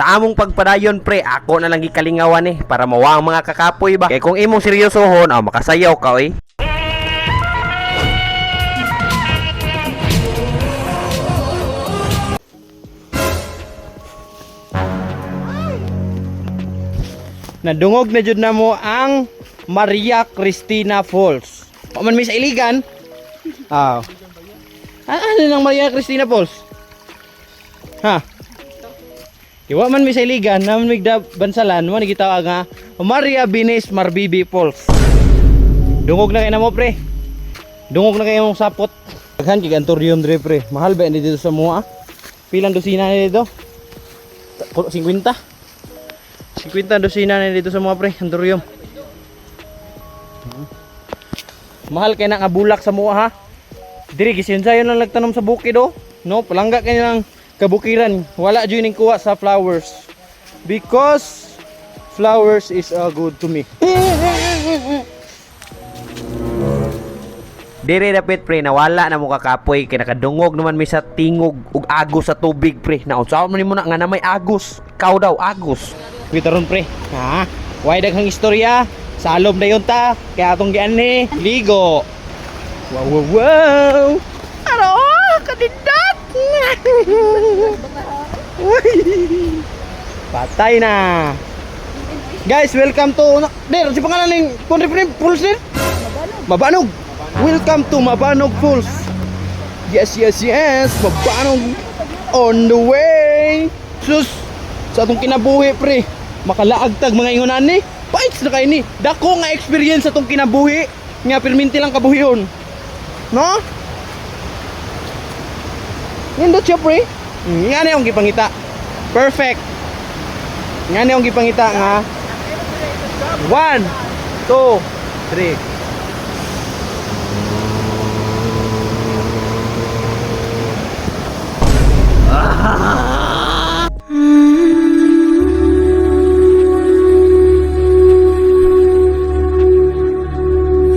Sa among pagpadayon, pre, ako na lang gikalingawan eh para mawa ang mga kakapoy ba. Kay kung imong seryosohon, aw makasayaw ka oy. Nadungog na jud namo ang Maria Cristina Falls. O man may sa Iligan. Ah. Ah, ano nang Maria Cristina Falls? Ha? Iwa man mi sa Iligan, naman mig da bansalan, mo ni gitawag nga Maria Binis Marbibi Falls. Dungog na kay namo, pre. Dungog na kay mong sapot. Daghan kay antorium dre, pre. Mahal ba ini dito sa mua? Pilang dosina ni dito? 50. 50 dosina na dito sa mga, pre, antorium. Mahal kay na nga bulak sa mua, ha. Diri gisin sayo lang nagtanom sa bukid oh. No, palangga kay lang kabukiran. Wala jud ning kuha sa flowers. Because flowers is good to me. Dire dapit, pre, nawala na mo kakapoy kay nakadungog naman mi sa tingog ug agos sa tubig, pre. Naunsa man nimo na nga na may agos. Ikaw daw agos. Kita ron, pre. Ha? Why daghang istorya? Salom na yun ta. Kaya atong gianhi. Ligo. Wow, wow, wow. Aro, kadindot. Uy. Patay na. Guys, welcome to Der, si pangalan ning kun pre Falls din? Mabanog. Welcome to Mabanog Falls. Yes. Mabanog on the way. Sus, sa atong kinabuhi, pre. Makalaagtag mga ingonan ni. Paits na kay ni. Dako nga experience sa atong kinabuhi nga perminti lang kabuhion. No? Nindot siya, pre. Nga na yung gipangita. Perfect. Nga na yung gipangita nga. One, two, three.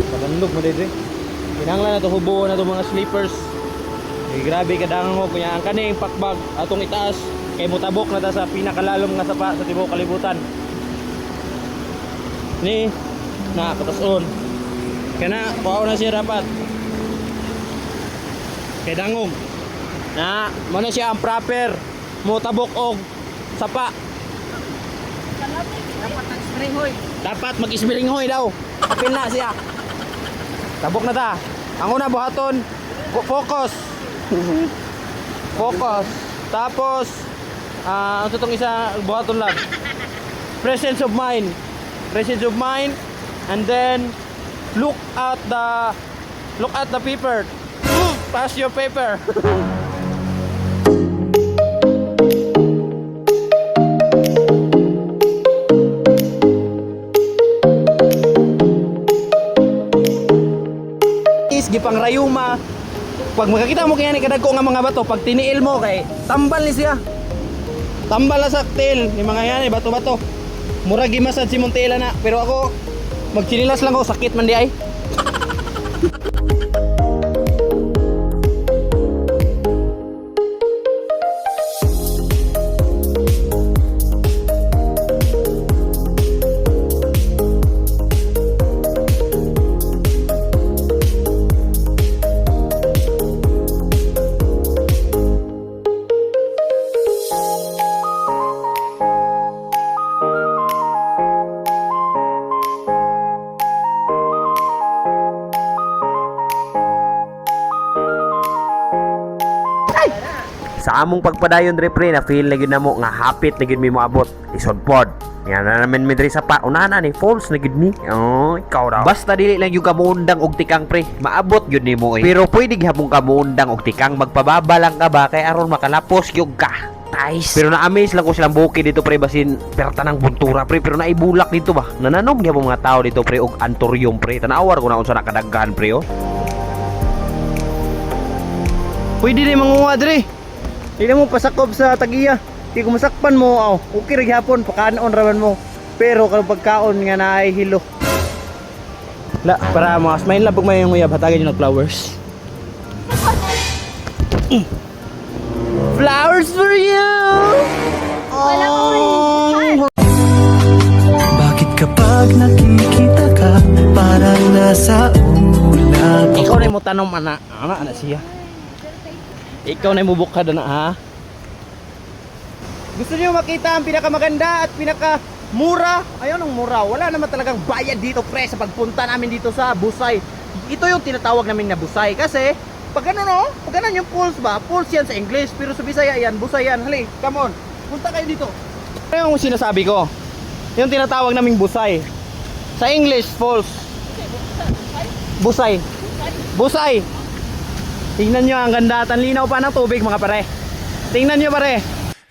Pagandog mo dito. Kinahanglan na to hubo na to mga sleepers. Eh, grabe kadangan ko kunya ang kaning pakbag atong itaas kay mutabok na ta sa pinakalalom nga sapa sa tibuok kalibutan. Ni na katason. Kana kuha na siya dapat. Kay dangog. Na, mo na siya ang proper mutabok og sapa. Dapat mag-ismiringhoy daw. Apil na siya. Tabok na ta. Ang una buhaton, focus. Focus. Tapos ah ang tong isa buhaton lang. Presence of mind. Presence of mind and then look at the paper. Pass your paper. Is gipang rayuma. Pag makakita mo kaya ni kadagko nga mga bato, pag tiniil mo kay tambal ni siya. Tambal na sa tail ni mga yan, eh, bato-bato. Mura gimasad si Montela na, pero ako magchinilas lang ako, sakit man di ay. Sa among pagpadayon dre, pre, na feel na gyud namo nga hapit na gyud mi moabot. Lisod pod. Nga na naman mi dre sa pa unahan ni falls na gyud ni. Oh, ikaw raw. Basta dili lang gyud ka muundang og tikang, pre. Maabot gyud nimo eh. Pero pwede gihapon ka muundang og tikang, magpababa lang ka ba kay aron makalapos gyud ka. Tais. Pero na-amaze lang ko silang bukid dito, pre, basin perta ng buntura, pre, pero naibulak dito ba. Nananom gyapon mga tao dito, pre, og antorium, pre. Tanawar ko na unsa na kadaghan, pre, oh. Pwede din manguha dre. Hindi mo pasakop sa tagiya. Kay kung masakpan mo, aw, okay ra gyapon, pakanon ra man mo. Pero karong pagkaon nga naay hilo. La, para mga smile lang pag may yung uyab, hatagan nyo ng flowers. Flowers for you! Wala ko rin. Bakit kapag nakikita ka, parang nasa ulap? Ikaw na mo tanom ana. Ana ana siya. Ikaw na mo bukad ana ha. Gusto niyo makita ang pinakamaganda at pinaka mura? Ayun ang mura. Wala naman talagang bayad dito pre sa pagpunta namin dito sa Busay. Ito yung tinatawag namin na Busay kasi pag ano no, pag ganun yung pulse ba? Pulse yan sa English pero sa Bisaya yan, Busay yan. Hali, come on. Punta kayo dito. Ano yung sinasabi ko? Yung tinatawag naming Busay. Sa English, false. Busay. Busay. Tingnan nyo ang ganda at ang linaw pa ng tubig, mga pare. Tingnan nyo, pare.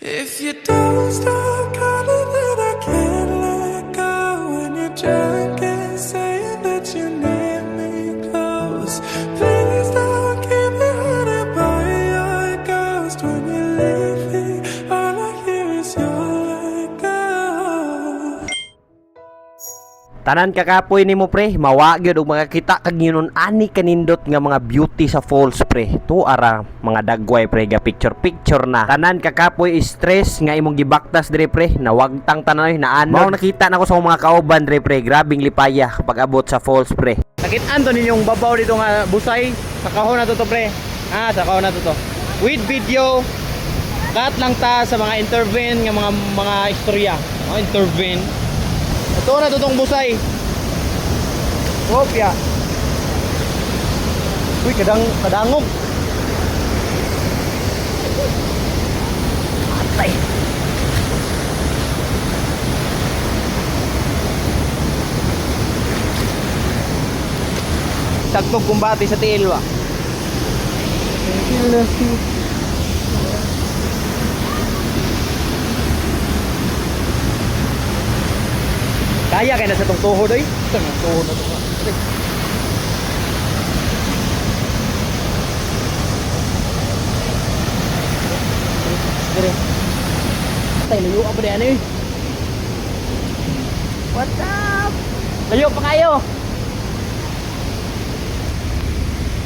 If you don't stop calling, then I can't let go. When you're drunk and saying that you need me close, please don't keep me haunted by your ghost. When you leave me, all I hear is your let go. Tanan kakapoy nimo pre, mawa gyud og makakita kag yun ani kanindot nga mga beauty sa falls pre. Tuara mga dagway pre ga picture picture na. Tanan kakapoy stress nga imong gibaktas dire pre, nawagtang tanan oy naanod. Mao nakita nako sa akong mga kauban dire pre, grabing lipaya pag abot sa falls pre. Nakitaan to ninyong babaw dito nga Busay. Sa kahon na to to, pre. Ah, sa kahon na to to. With video, cut lang ta sa mga intervene nga mga istorya. Mga intervene. Ito na to tong Busay. Opya. Uy, kadang kadangog. Atay. Tagtog kumbate sa tiil ba? Kaya kay na sa tong tuhod oy. Ito nga tuhod na to. Aray. Dire. Tay layo pa di ani. Oy. What's up? Layo pa kayo.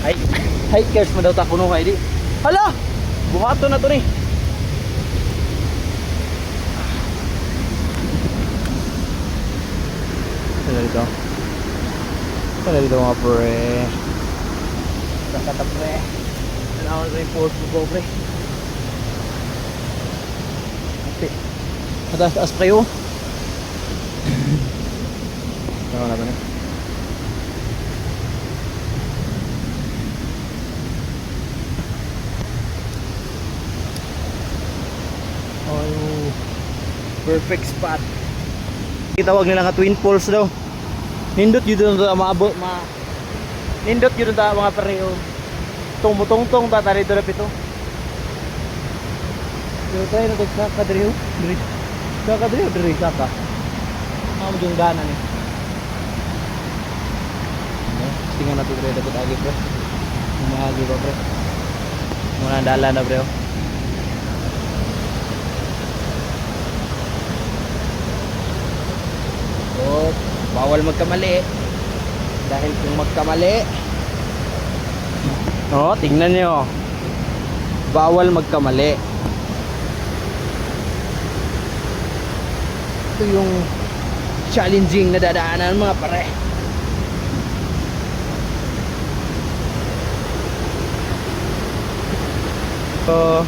Ay, hikers mo daw ta kuno kay di. Hala! Buhato na to ni. Saan na dito? Saan na dito mga pre? Sakata pre. Tanawan ko yung post mo pre. Ate. Mataas-taas pa kayo. Tanawan na ba na? Oh, perfect spot. Gitawag nila nga Twin Falls daw. Nindot yun doon maabot ma. Nindot yun ta mga pareho. Tumutungtong ta tari dito pito. Pero tayo na saka diri oh. Diri. Saka diri oh, diri saka. Amo yung dana ni. Tingnan natin diri dapat agi pre. Maagi ba pre? Muna ang dalan na pre oh. So, bawal magkamali. Dahil kung magkamali, oh, tingnan nyo. Bawal magkamali. Ito yung challenging na dadaanan mga pare. So,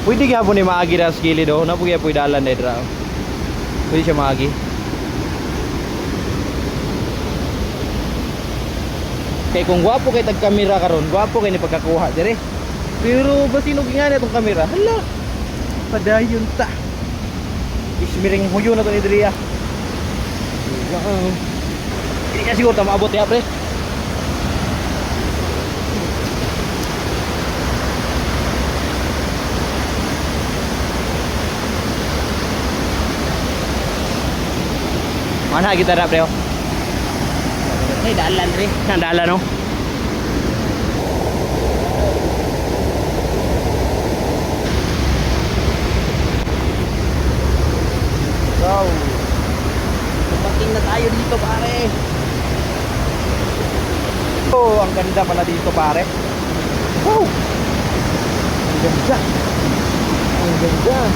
pwede gyapon ni maagi ra sa gilid oh. Napo gyapon dalan na dra. Pwede siya maagi. Kay kung gwapo kay tag kamera karon, gwapo kay ni pagkakuha dire. Pero basin og nga na itong kamera, hala. Padayon ta. Ismiring huyo na to ni diri ah. Wow. Hindi na siguro ta maabot ya pre. Mana kita na pre oh. Ay, dalan re. Nang dalan no. Wow. Dumating na tayo dito pare. Oh, ang ganda pala dito pare. Wow. Ang ganda. Ang Ganda.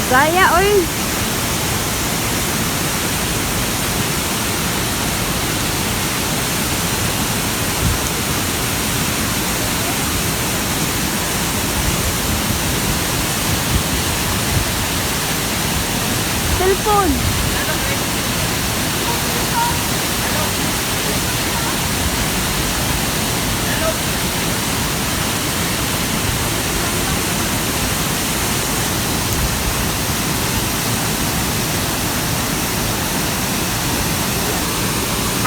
Gaya, oy. Cellphone.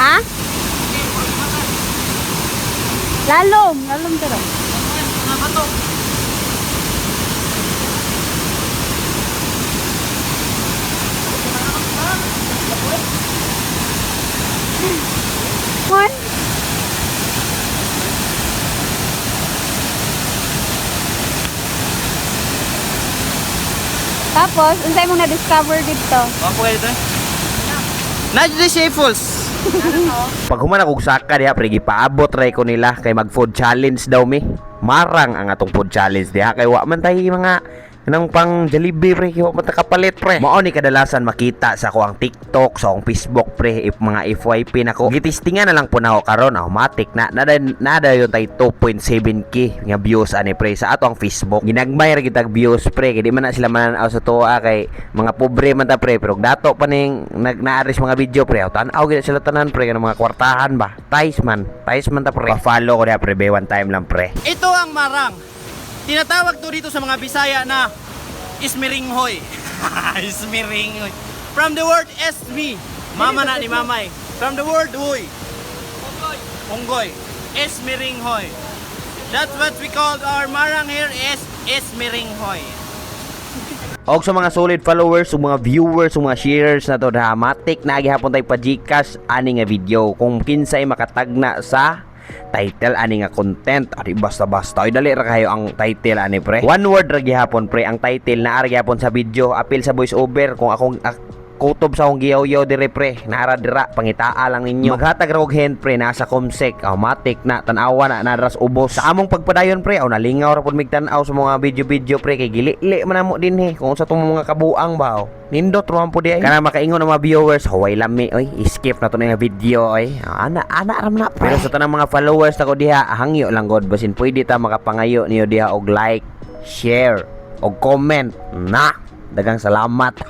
Ha? Lalom, lalom pero. One. Tapos, unsay mong na-discover dito? Wapo kayo dito eh. Najdi siya Falls. Pag human akong saka diha pre, gipaabot ray ko nila kay mag food challenge daw mi. Marang ang atong food challenge diha kay wa man tay mga nang pang Jollibee pre, kay wa man ta kapalit pre. Mao ni kadalasan makita sa ako ang TikTok, sa akong Facebook pre, if mga FYP nako. Gitistingan na lang po nako karon, automatic na nada nada yon tay 2.7K nga views ani pre sa ato ang Facebook. Ginagmay ra kitag views pre, kay di man na sila mananaw sa tuwa kay mga pobre man ta pre, pero dato pa ning nag naaris mga video pre, tan-aw gid sila tanan pre kanang mga kwartahan ba. Tais man ta pre. Pa-follow ko diha pre, be one time lang pre. Ito ang marang. Tinatawag to dito sa mga Bisaya na Ismiringhoy. Ismiringhoy. From the word esmi, mama na ni mamay. From the word huy. Unggoy. Esmiringhoy. That's what we call our marang here is Esmiringhoy. Og sa mga solid followers, ug mga viewers, ug mga sharers na to dramatic na gihapon tay pa GCash ani nga video kung kinsay makatagna sa title ani nga content. Ari basta-basta ay dali ra kayo ang title ani pre. One word ra gihapon pre ang title na ara gihapon sa video, apil sa voice over kung akong kutob sa akong giyaw-yaw dire pre, naara dira pangitaa lang ninyo. Maghatag ra og hint pre, nasa comsec automatic na tan-awa na naras ubos sa among pagpadayon pre. Aw nalingaw ra pud mig tan-aw sa mga video-video pre kay gili-li man namo dinhi kung sa tong mga kabuang ba oh. Nindot ra man pud di ay kana makaingon ang mga viewers, huway lami oy, skip na to na nga video oy. Ana ana ra man na pre. Pero sa tanang mga followers nako diha, hangyo lang god basin pwede ta makapangayo niyo diha og like, share og comment na. Dagang salamat.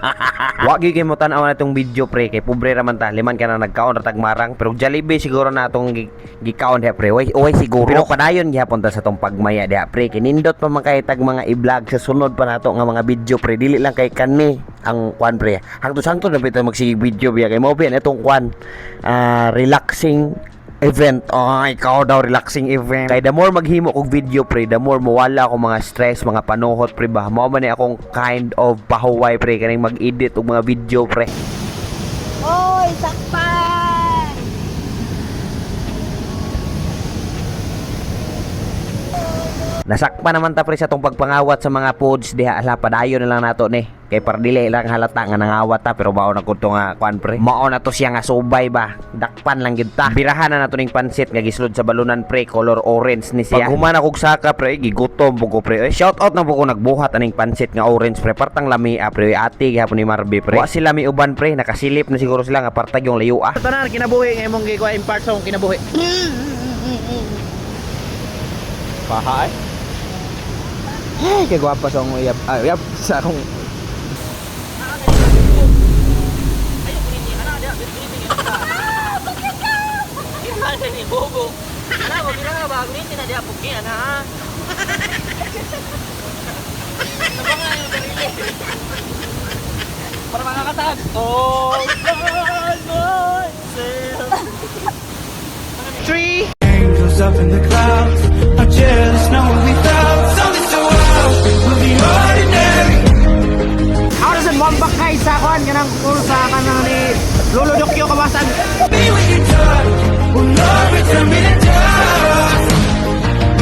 Wa gyud kay mo tan-aw na itong video pre kay pobre ra man ta, liman ka na nagkaon ra tag marang, pero Jollibee siguro na atong gikaon diha pre. Way way siguro. Pero padayon gihapon ta sa tong pagmaya diha pre. Kinindot pa man kay tag mga i-vlog sa sunod pa nato nga mga video pre. Dili lang kay kani ang kwan pre. Hangtod-hangtod na bitaw magsige video biya kay mao biya itong kwan, relaxing event. Oh, ikaw daw relaxing event. Kay the more maghimo kog video pre, the more mawala ako mga stress, mga panuhot pre ba. Mao man ni akong kind of pahuway pre kaning mag-edit og mga video pre. Oy, sakpan! Nasakpa naman ta, pre, sa tong pagpangawat sa mga foods diha. Ala, padayon na lang nato ni. Kay pardili lang halata nga nangawat ta, pero mao na kuto nga kuan, pre. Mao na to siya nga subay ba. Dakpan lang gyud ta. Birahan na nato ning pansit nga gisulod sa balunan, pre, color orange ni siya. Pag human akog saka, pre, gigutom po ko, pre. Eh, shout out na po ko nagbuhat aning pansit nga orange, pre. Partang lami ah, pre. Ate gihapon ni Marby, pre. Wa sila mi uban, pre, nakasilip na siguro sila nga partag yung layo ah. Tanan kinabuhi nga imong gikuha impart sa akong kinabuhi. Paha ay. Ay, kagwapa sa akong uyab. Ay, uyab sa akong. Three. Angels up in the clouds are jealous knowing we found something so wild. We'll be ordinary. Ako na sa Mwambakay sa kuan kanang kursa kanang ni Lolo Dokyo kawasan. Be when you touch. Will love return me to dust?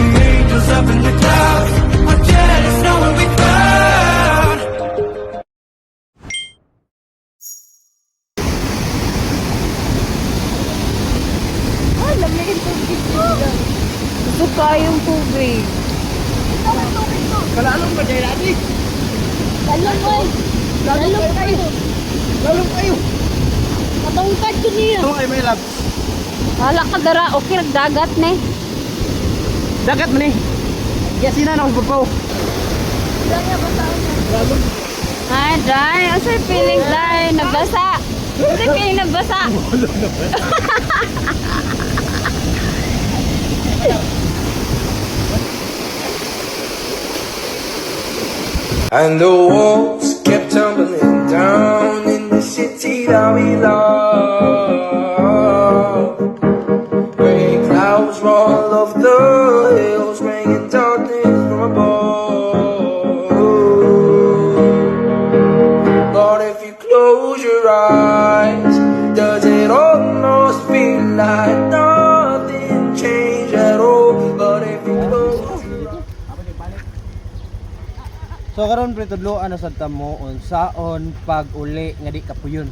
The angels up in the clouds are jealous knowing we found. Ay, lamig yung tubig dito. Gusto kayong tubig. Kalalong ba dyan ati? Lalong oy. Lalong kayo. Lalong kayo. Matungkad ko niya. Ito kay may love. Wala ka dara, okay nagdagat ne. Dagat man eh. Yasina na akong pagpaw. Ay, Dai, asa feeling, Dai? Nagbasa. Asa feeling nagbasa? And the walls kept tumbling down in the city that we love. Gray clouds roll off the hills, bringing darkness from above. But if you close your eyes, does it almost feel like nothing changed at all? But if you close your eyes. So karon, pre, tudloan na sad ta mo unsaon pag-uli nga di kapuyon.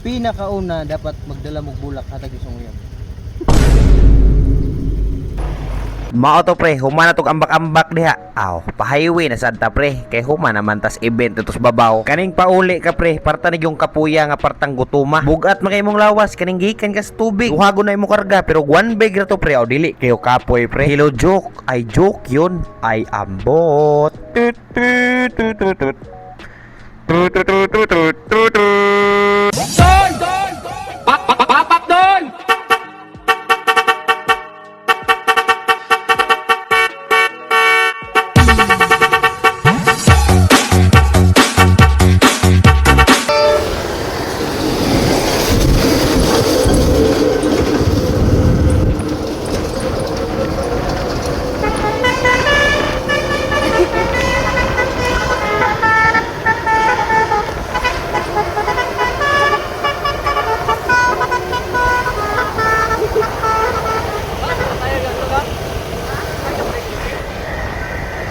Pinakauna, dapat magdala mog bulak hatag isang uyab. Mao to, pre, human na tog ambak-ambak diha. Aw, pa-highway na sad ta, pre, kay human naman tas event tos babaw. Kaning pauli ka, pre, parta ni yung kapuya nga partang gutuma. Bugat man kay imong lawas kaning gikan ka sa tubig. Duhagon na imong karga pero one bag ra to, pre, aw dili kayo kapoy, pre. Hello joke, ay joke yun, ay ambot. Tut, tut, tut, tut, tut. Tut, tut, tut, tut, tut, tut, tut.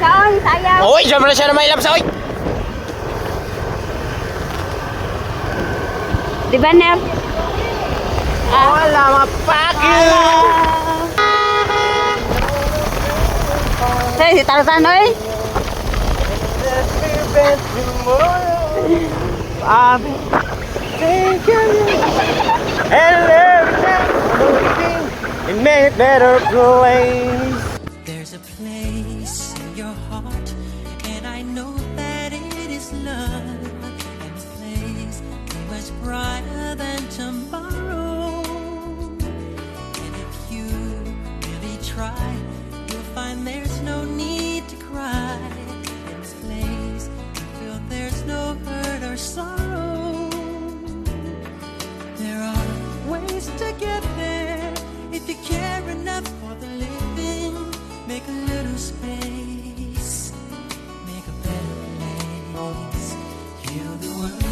Siya, sayang. Oy, jam na siya na may love sa oy. Di ba, Ner? Wala mga fuck you. Hey, si Tarzan, oy. And everything it made better place. There's a place in your heart, and I know that it is love. And this place is much brighter than tomorrow. And if you really try, you'll find there's no need to cry. In this place, you feel there's no hurt or sorrow. There are ways to get there if you care enough for the living. Make a little space, make a better place. Heal the world.